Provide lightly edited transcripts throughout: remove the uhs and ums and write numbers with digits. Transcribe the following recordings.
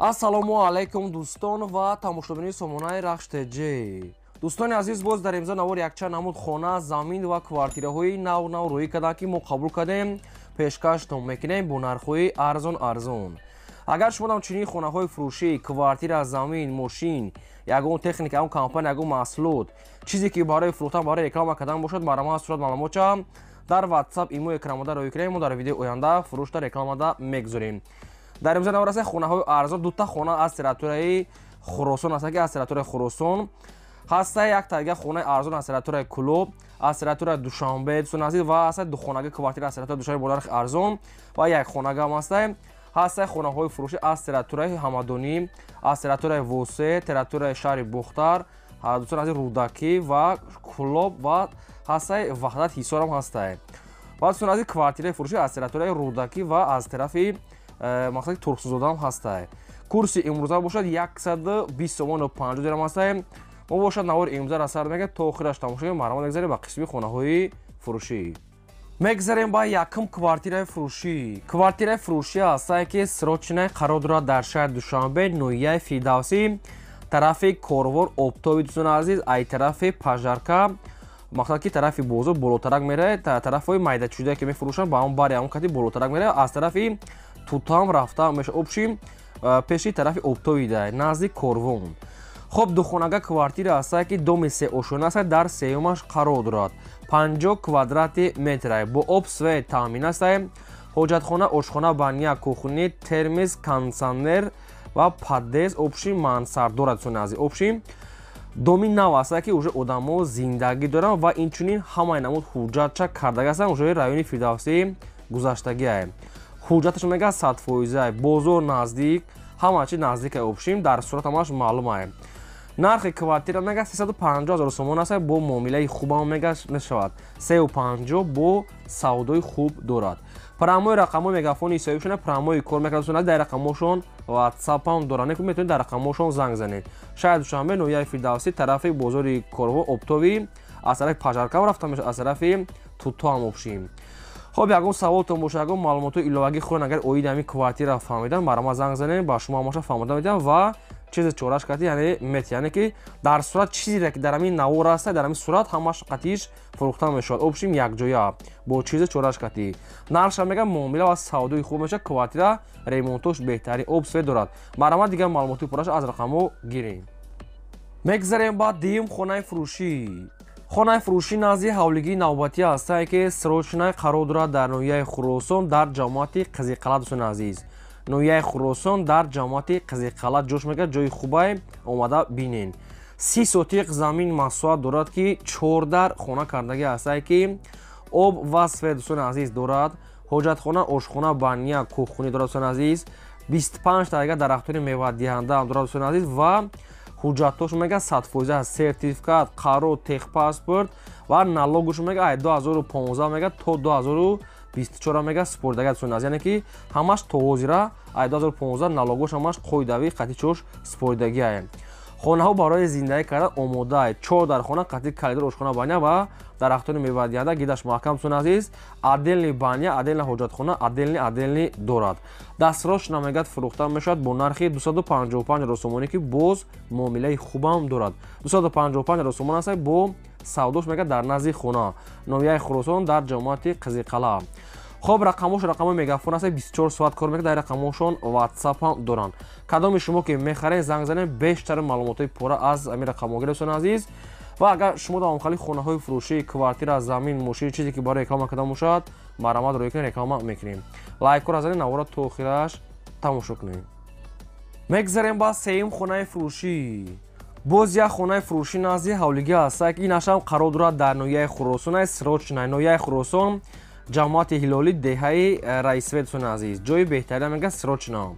Ассалому алайкум, дӯстон ва тамошобинони сомонаи Рахш ТЖ. Дӯстони азиз, боз дар имзо навор якчанд намуд хона, замин ва квартираҳои нав нав рӯӣ карданд, ки мо қабул кардем, пешкаштон мекунем бо нархҳои арзон арзон. Агар шумо ҳам чунин хонаҳои фурӯшӣ, квартира, замин, мошин, ягон техника, ягон компания, ягон маҳсулот, чизе ки барои фурӯхтан, барои реклама кардан бошад, марҳамат, сурат маълумотча дар WhatsApp, имо экранмода рӯй кунем, мо дар видеои оянда фурӯшта рекламада мегузорем. Дар имзо навор аст хонаҳои арзон, дута хона аз территорияи Хуросон аст, ки аз территорияи Хуросон ҳаста, як тайга хонаи арзон аз территорияи Кулоб, аз территорияи Душанбе, дӯстони азиз, ва аста духонаги квартира аз территорияи Душанбе бо нархи арзон ва як хонага ҳам ҳаста. Ҳаста хонаҳои фурӯшӣ аз территорияи Ҳамадонӣ, аз территорияи Восе, территорияи шаҳри Бохтар, дӯстони азиз, Рӯдакӣ ва Кулоб ва ҳастаи Ваҳдат Ҳисорам ҳастае. Ва, дӯстони азиз, квартираи фурӯшӣ аз территорияи Рӯдакӣ ва аз тарафи мақсади Турсунзодаам ҳастае. Курси имрӯза бошад 120 сомону 50 дирам ҳастае. Мо бошад навори имрӯзаро сар мекунем, то охираш тамошо кунем. Марҳамат, мегзарем ба қисми хонаҳои фурӯшӣ. Мегзарем ба якум квартираи фурӯшӣ. Квартираи фурӯшӣ ҳастае, ки срочно қарор дорад дар шаҳри Душанбе, ноҳияи Фирдавсӣ, тарафи Корвор Обтоби, дӯстони азиз, ай тарафи Пажарка, мақсад ки тарафи бозор болотарак меравад, тарафҳои майдачӯда ки мефурӯшанд, ба ҳамон бари ҳамон кати болотарак меравад, аз тарафи тутам рафта меша, общем, пеши тарафи Обтобида, назди корвон. Хоб, духонага квартира ҳастае, ки доми сеошона аст, дар сеюмаш қарор дорад, 50 квадрати метра, бо об, свет таъмин астае, ҳоҷатхона, ошхона, баня, кухни, термис, кондитсионер ва подъезд, общем, мансард дорад, дӯстони азиз. Общем, доми нав астае, ки уже одамо зиндагӣ доранд ва инчунин ҳамаи намуд ҳуҷҷатча кардага ҳастанд, уже райони Фирдавсӣ гузаштагиае. Ҳуҷҷаташ мега 100%, бозор наздик, ҳама чи наздик, общем, дар сурат ҳамаш маълумае. Нархи квартира мега 350 ҳазор сомон аст, бо муомилаи хубам мега мешавад, 350 бо савдои хуб дорад. Прямой рақамҳои мегафони ҳисобишона прямой кор мекард, дар рақамҳошон ватсапам доранд, метавонед дар рақамҳошон занг занед. Шаҳри Душанбе, ноҳияи Фирдавсӣ, тарафи бозори Корво Обтобӣ, аз тарафи Пажаркам рафта мешавад, аз тарафи Тутоам, общем. Хоб, ягон саволтон бошад, ягон маълумотҳои иловагӣ хоҳед, агар оиди ҳамин квартира фаҳмидан, марҳамат, занг занед, ба шумо ҳамаша фаҳмода медиҳам ва чизе чораш кати, яъне мет, яъне ки дар сурат чизере ки дар ҳамин навор аста, дар ҳамин сурат ҳамаш қатиш фурӯхта мешавад, общем, якҷоя бо чизе чораш кати. Нархша мегам муомила ва савдои хуб мешавад, квартира ремонтош беҳтарин, об, свет дорад. Марҳамат, дигар маълумоти пурраша аз рақамҳо гирем. Мегзарем ба дуюм хонаи фурӯшӣ. Хонаи фурӯшӣ назди ҳавлигии навбатӣ ҳастае, ки срочно қарор дорад дар ноҳияи Хуросон, дар ҷамоати Қизиқалъа, дӯстони азиз. Ноҳияи Хуросон, дар ҷамоати Қизиқалъа ҷош мегардад, ҷои хубае, омада бинен. 30 сотиқ замин масоҳат дорад, ки чордар хона кардагӣ ҳастае, ки об ва свет, дӯстони азиз, дорад, ҳоҷатхона, ошхона, баня, кухни дорад, дӯстони азиз, 25 тайга дарахтони мевадиҳанда ҳам дорад, дӯстони азиз, ва ҳуҷҷатҳош мега 100%, сертификат, қарор, техпаспорт ва налогуш мега ай 2015 мега то 2024 мега супоридага, дӯстони азиз, яъне ки ҳамаш то ҳозира ай 2015 налогош ҳамаш қоидавӣ қатъи супоридагиае. Хонаҳо барои зиндагӣ кардан омодаае, чор дар хона қатъи калидор, ошхона, баня ва дарахтони мевадиҳанда, гидаш маҳкам, дӯстони азиз, отдельный баня, отдельный ҳоҷатхона, отдельный дорад. Дастрош намегад фурӯхта мешавад бо нархи 255 ҳазор сомонӣ, ки боз муомилаи хубам дорад. 255 ҳазор сомон аст, бо савдош мегад, дар назди хона, ноҳияи Хуросон, дар ҷамоати Қизиқалъа. Хоб, рақамҳош рақамҳои мегафон аст, 24 соат кор мекунад, дар рақамҳошон ватсап ҳам доранд. Кадоми шумо ки мехаред, занг занед, бештари маълумотҳои пурра аз ҳамин рақамҳо гиред, дӯстони азиз. Ва агар шумо дар омхали хонаҳои фурӯшӣ, квартира, замин, мошин, чизе ки барои реклама кардан бошад, марҳамат, рӯй кунед, реклама мекунем. Лайкҳоро занед, навора то охираш тамошо кунед. Мегзарем ба сеюм хонаи фурӯшӣ. Боз як хонаи фурӯшӣ назди ҳавлигӣ ҳастае, ки инашам қарор дорад дар ноҳияи Хуросон, срочно, ноҳияи Хуросон, ҷамоати Ҳилолӣ, деҳаи Раисвет, дӯстони азиз, ҷои беҳтарина мега срочно.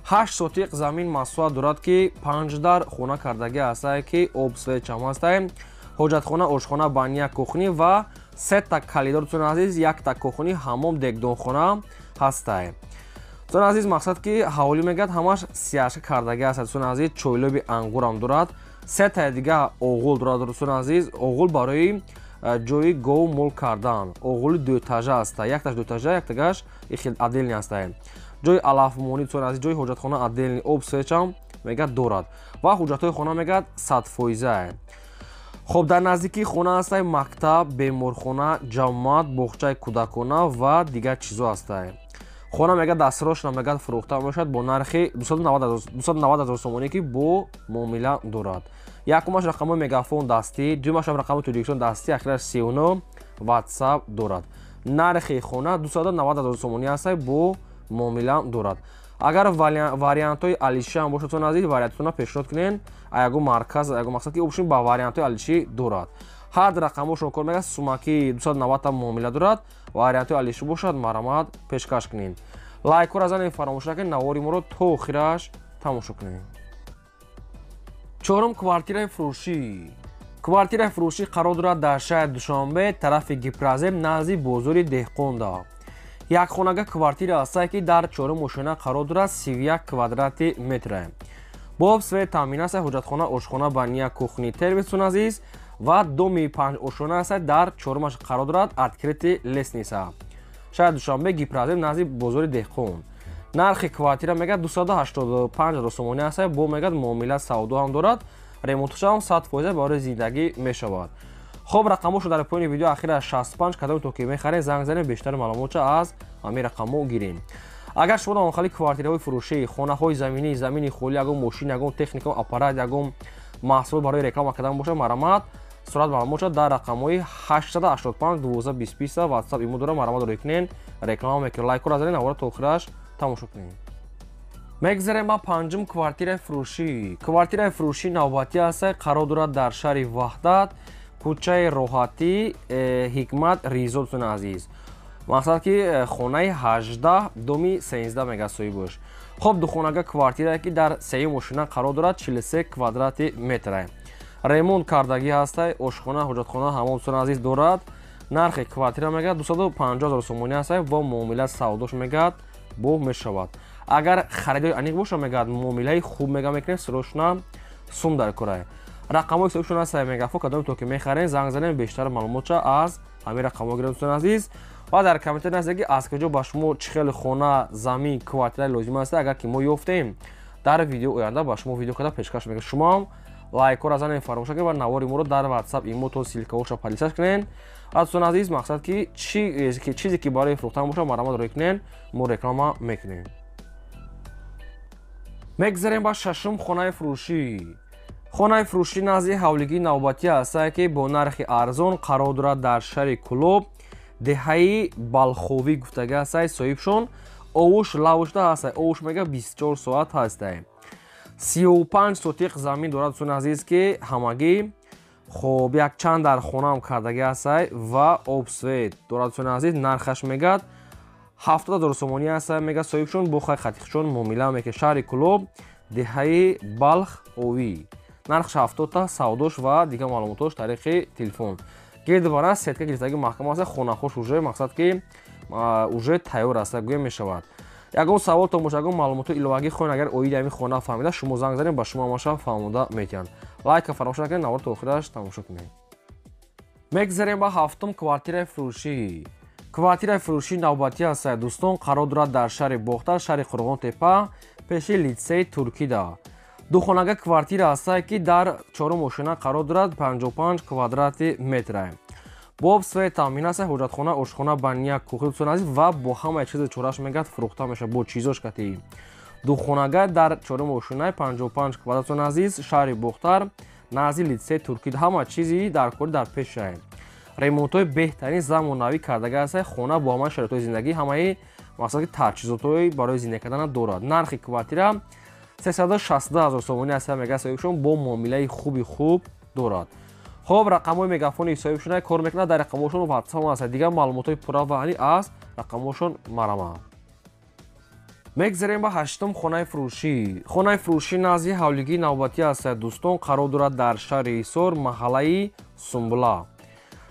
8 сотиқ замин масоҳат дорад, ки панҷ дар хона кардагӣ ҳастае, ки об, свет чам ҳастае, ҳоҷатхона, ошхона, баня, кухни ва сета калидор, дӯстони азиз, якта кухни, ҳамом, дегдонхона ҳастае. Дӯстони азиз, мақсад ки ҳавлӣ мегӯяд ҳамаш сияшка кардагӣ аст, дӯстони азиз, чойлоби ангурам дорад, сетаи дига оғул дорад, дӯстони азиз, оғул барои ҷои гов мол кардан, оғули дуэтажа аста, якташ дуэтажа, яктагаш отдельный астае. Ҷои алафмонӣ дӯстони азиз, ҷои ҳоҷатхона отдельный, об свечам мегӯяд дорад ва ҳуҷҷатҳои хона мегӯяд 100%. Хоб, дар наздикии хона ҳастай мактаб, беморхона, ҷамоат, боғчаи кӯдакона ва дигар чизо ҳастай. Хона мегӯяд дастрочно мегӯяд фурӯхта мешавад бо нархи 290 ҳазор сомонӣ, ки бо муомила дорад. Якумаш рақамҳои Мегафон дастӣ, дуюмашам рақами Тоҷикистон дастӣ, ахираш 39, WhatsApp дорад. Нархи хона 290 ҳазор сомонӣ ҳастай, бо муомила дорад. Агар вариантҳои алишиам бошад, дӯстони азиз, вариантона пешниҳод кунен, ягон марказ, ягон мақсад ки обшин ба вариантҳои алишӣ дорад. Ҳар рақамҳошон кор мегӯяд, сумаки 290 та муомила дорад, вариантҳои алишӣ бошад, марҳамат пешкаш кунед. Лайкҳоро занед, фаромӯш накунед, навори моро то охираш тамошо кунед. Чорум квартираи фурӯшӣ. Квартираи фурӯшӣ қарор дорад дар шаҳри Душанбе, тарафи Гипрозем, назди бозори Деҳқонда. Якхонага квартира ҳастае, ки дар чорум ошёна қарор дорад, 31 квадрати метра. Бо об свет таъмин аст, ҳоҷатхона, ошхона, баня, кухни, термос азиз ва доми панҷ ошёна аст, дар чорумаш қарор дорад, открытый лестница. Шаҳри Душанбе, Гипрозем, назди бозори Деҳқон. Нархи квартира мегӯяд 285 ҳазор сомонӣ аст, бо мегӯяд муомила савдо ҳам дорад, ремонташ ҳам 100% барои зиндагӣ мешавад. Хоб, рақамҳошо дар поёни видео ахира 65, кадоме то ки мехаред, занг занед, бештар маълумотша аз ҳамин рақамҳо гирем. Агар шумо дар онхали квартираҳои фурӯшӣ, хонаҳои заминӣ, замини холӣ, ягон мошин, ягон техника, аппарат, ягон маҳсулот барои реклама кардан бошад, марҳамат сурат маълумотша дар рақамҳои 885 12 20 20 WhatsApp имо дорам, марҳамат рӯй кунед, реклама мекунед, лайкҳоро занед, навора то охираш тамошо кунед. Мегзарем ба панҷум квартираи фурӯшӣ. Квартираи фурӯшӣ навбатӣ аст, қарор дорад дар шаҳри Ваҳдат, кӯчаи Роҳатӣ, Ҳикмат Ризо, дӯстони азиз. Мақсад ки хонаи 18, доми 13 мегӯяд соҳибаш. Хоб, духонага квартирае, ки дар сеюм ошёна қарор дорад, 43 квадрати метра. Ремонт кардагӣ ҳастай, ошхона, ҳоҷатхона ҳамон, дӯстони азиз, дорад. Нархи квартира мегӯяд 250 ҳазор сомонӣ ҳастай, бо муомила савдош мегӯяд бо мешавад. Агар харидори аниқ боша, мегӯяд муомилаи хуб мега мекунем, срочно сум дар корай. Рақамҳои ҳисобишон ҳастай Мегафон, кадоме то ки мехарем, занг занем, бештар маълумотша аз ҳамин рақамҳо гирем, дӯстони азиз. Ва дар комментар нависед, ки аз куҷо ба шумо чӣ хел хона, замин, квартира лозим аст. Агар ки мо ёфтем, дар видео оянда ба шумо видео карда пешкаш мекунем. Шумо ҳам лайкҳоро занед, фаромӯш накунед ва навори моро дар WhatsApp имо то ссылкаҳоша подписать кунед. Дӯстони азиз, мақсад ки чизе ки барои фурӯхтан бошад, марҳамат рӯй кунед, мо реклама мекунем. Мегзарем ба шашум хонаи фурӯшӣ. Хонаи фурӯшӣ назди ҳавлигии навбатӣ ҳастае, ки бо нархи арзон қарор дорад дар шаҳри Кӯлоб, деҳаи Балховӣ гуфтага ҳастай соҳибшон. Овуш лавшда ҳастай, овуш мега 24 соат ҳастай. 35 сотиқ замин дорад, дӯстони азиз, ки ҳамагӣ хоб якчанд дар хонаам кардагӣ ҳастай ва обсвет дорад, дӯстони азиз. Нархаш мегӯяд 70 ҳазор сомонӣ ҳастай, мегӯяд соҳибшон, бо хай хатихшон муомила мекунад. Шаҳри Кӯлоб, деҳаи Балх овӣ. Нархш 70 та, савдош ва дигар маълумотош тариқи телефон. Гирдбара сетка гирифтаги маҳкама аст, хонахош уже мақсад ки уже тайёр аст, гӯя мешавад. Ягон саволтон бошад, ягон маълумоти иловагӣ хоҳед, агар оиди ҳамин хона фаҳмида, шумо занг занед, ба шумо ҳамаша фаҳмода метиҳанд. Лайка фаромӯш накунед, навор то охираш тамошо кунед. Мегзарем ба ҳафтум квартираи фурӯшӣ. Квартираи фурӯшӣ навбатӣ ҳаст, дӯстон, қарор дорад дар шаҳри Бохтар, шаҳри Қурғонтепа, пеши литсеи Туркида. Духонага квартира ҳастае, ки дар чорум ошёна қарор дорад, 55 квадрати метра. Бо об свет таъмин аст, ҳоҷатхона, ошхона, баня, кухня, дӯстони азиз, ва бо ҳамаи чизи чораш мегӯяд фурӯхта мешавад, бо чизош катӣ. Духонага дар чорум ошёнаи 55 квадрат, дӯстони азиз, шаҳри Бохтар, назди литсеи Туркида, ҳама чизи дар кори дар пешае. Ремонтҳои беҳтарин замонавӣ кардага аст, хона бо ҳамаи шароитҳои зиндагӣ, ҳамаи мақсад ки таҷҳизотҳои барои зиндагӣ кардан дорад. Нархи квартира 362 ҳазор сомонӣ аст, мегӯяд соҳибшон, бо муомилаи хуби хуб дорад. Хоб, рақамҳои Мегафони ҳисобишон кор мекунад, дар рақамҳошон WhatsApp аст. Дигар маълумотҳои пурра ва аниқ аз рақамҳошон марҳамат. Мегзарем ба ҳаштум хонаи фурӯшӣ. Хонаи фурӯшӣ назди ҳавлигии навбатӣ аст, дӯстон, қарор дорад дар шаҳри Ҳисор, маҳаллаи Сумбула.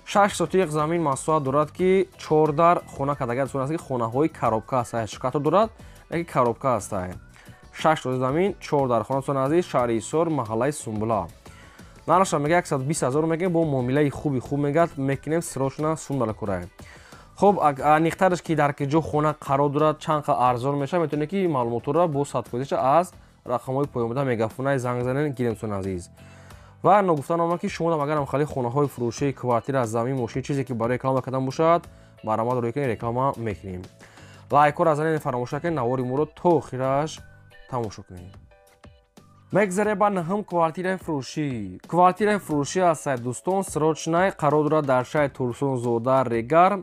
6 сотиқ замин масоҳат дорад, ки 4 дар хона кардага аст, ки хонаҳои коробка аст, шикато дорад, яки коробка аст. 6 сотиқ замин, 4 дар хона, дӯстони азиз, шаҳри Ҳисор, маҳаллаи Сумбула. Нархаш мегӯяд 120 ҳазор мегӯем, бо муомилаи хуби хуб мегӯяд мекунем, срочно сум дар кораем. Хоб, аниқтараш ки дар ки ҷо хона қарор дорад, чанд қа арзон мешавад, метавонед ки маълумотҳоро бо 100% аз рақамҳои поёнбуда мегафонай занг занед, гирем, дӯстони азиз. Ва ногуфта намонад, ки шумо агар хали хонаҳои фурӯшии, квартира, замин, мошин, чизе ки барои реклама кардан бошад, марҳамат рӯй кунед, реклама мекунем. Лайкҳоро занед, фаромӯш накунед, навори моро то охираш тамошо кунед. Мегзарем ба нӯҳум квартираи фурӯшӣ. Квартираи фурӯшӣ ҳастад, дӯстон, срочный, қарор дорад дар шаҳри Турсунзода, Регар,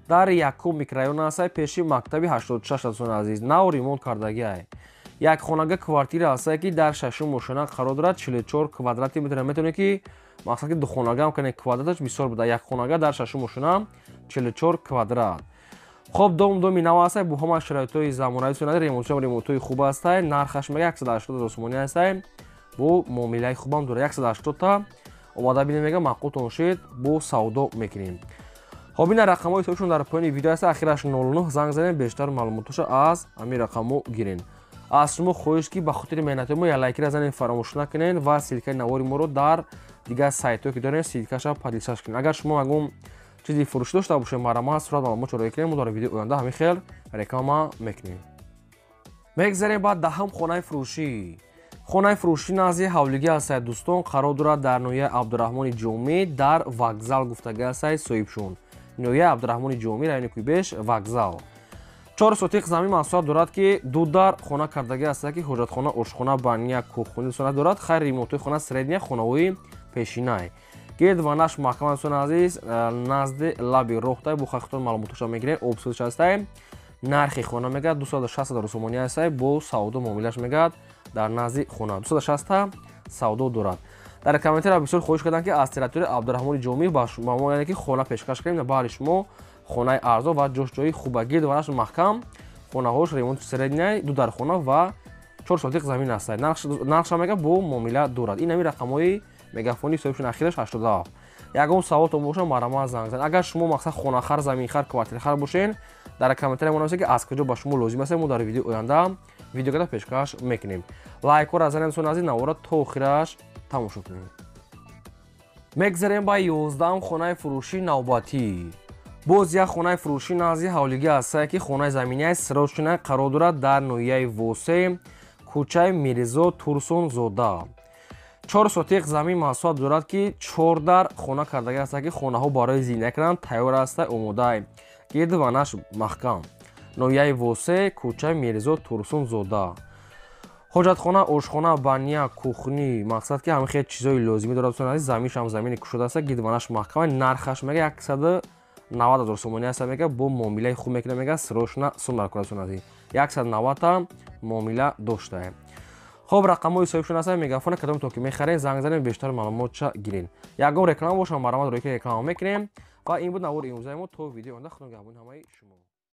дар якум микрорайон ҳастад, пеши мактаби 86. Дӯстони азиз, нав ремонт кардагиай. Як хонага квартира ҳастад, ки дар шашум ошёна қарор дорад, 44 квадрати метр. Метавонед ки мақсад ки духонагаам кунед, квадраташ бисёр буда. Як хонага дар шашум ошёна, 44 квадрат. Хоб, дом доми нав ҳастай, бо ҳама шароитҳои замонавӣ, ремонтшам ремонтҳои хуб ҳастай. Нархаш мега 180 ҳазор сомонӣ ҳастай, бо муомилаи хубам дорад. 180 та омада бинем, мега маъқултон шид, бо савдо мекунем. Хоб, ина рақамҳои ҳисобшон дар поёни видео ҳаста, ахираш 09. Занг занем, бештар маълумотҳоша аз ҳамин рақамҳо гирен. Аз шумо хоҳиш, ки ба хотири меҳнати мо як лайкира занед, фаромӯш накунед ва ссылкаи навори моро дар дигар сайтҳое ки дорем, ссылкаша поделиться кунед. Агар шумо ягон чизи фурӯшӣ дошта бошед, марҳамат, сурат маълумот роя кунед, мо дар видеои оянда ҳамин хел реклама мекунем. Мегзарем ба 10-ум хонаи фурӯшӣ. Хонаи фурӯшӣ назди ҳавлигӣ ҳастад, дӯстон, қарор дорад дар ноҳияи Абдураҳмони Ҷомӣ, дар вокзал гуфтагӣ ҳастад соҳибшон. Ноҳияи Абдураҳмони Ҷомӣ, райони Кӯйбеш, вокзал. 4 сотиқ замин масоҳат дорад, ки ду дар хона кардагӣ ҳастад, ки ҳоҷатхона, ошхона, баня, кухня сона дорад. Хайр, ремонтҳои хона средняя, хонаҳои пешинай. Гирд ва наш маҳкама, дӯстони азиз, назди лаби роҳтай, бо хахтон маълумотоша мегирем, обсӯзиш ҳастай. Нархи хона мегӯяд 260 ҳазор сомонӣ ҳастай, бо савдо муомилаш мегӯяд. Дар назди хона 260 савдо дорад. Дар комментария бисёр хоҳиш карданд, ки аз территорияи Абдураҳмони Ҷомӣ ба мо, яъне ки хона пешкаш кунем. Баҳри шумо хонаи арзон ва ҷош ҷои хуба, гирд ва наш маҳкам, хонаҳош ремонт средняй, ду дар хона ва 4 сотиқ замин ҳастай. Нархша мега бо муомила дорад. Ин ҳами рақамҳои мегафони соҳибшон, ахираш 87. Ягон саволтон боша, марҳамат, занг занед. Агар шумо мақсад хонахар, заминхар, квартирахар бошен, дар комментария мо нависед, ки аз куҷо ба шумо лозим аст, мо дар видеои оянда видео карда пешкаш мекунем. Лайкҳоро занед, дӯстони азиз, навора то охираш тамошо кунед. Мегзарем ба 11-ум хонаи фурӯшии навбатӣ. Боз як хонаи фурӯшӣ назди ҳавлигӣ ҳастае, ки хонаи заминияи срочная, қарор дорад дар ноҳияи Восе, кӯчаи Мирзо Турсунзода. 4 сотиқ замин масоҳат дорад, ки чор дар хона кардагӣ ҳастад, ки хонаҳо барои зиндагӣ кардан тайёр аста, омодаи, гирд ва наш маҳкам. Ноҳияи Восе, кӯчаи Мирзо Турсунзода. Ҳоҷатхона, ошхона, баня, кухня, мақсад ки ҳамин хел чизҳои лозимӣ дорад, дӯстони азиз. Заминшам замини кушода аста, гирд ва наш маҳкама. Нархаш мега 190 ҳазор сомонӣ аста, мега бо муомилаи хуб мекунад, мега срочно сум дар кор, дӯстони азиз. 190-та муомила доштаем. Хоб, рақамҳои соҳибшон ҳастанд мегафона. Кадомтон ки мехаред, занг занед, бештар маълумотша гиред. Ягон реклама бошам, марҳамат, рӯи реклама мекунем. Ва ин буд навори имрӯзаи мо. То видеои оянда, худо нигаҳбони ҳамаи шумо.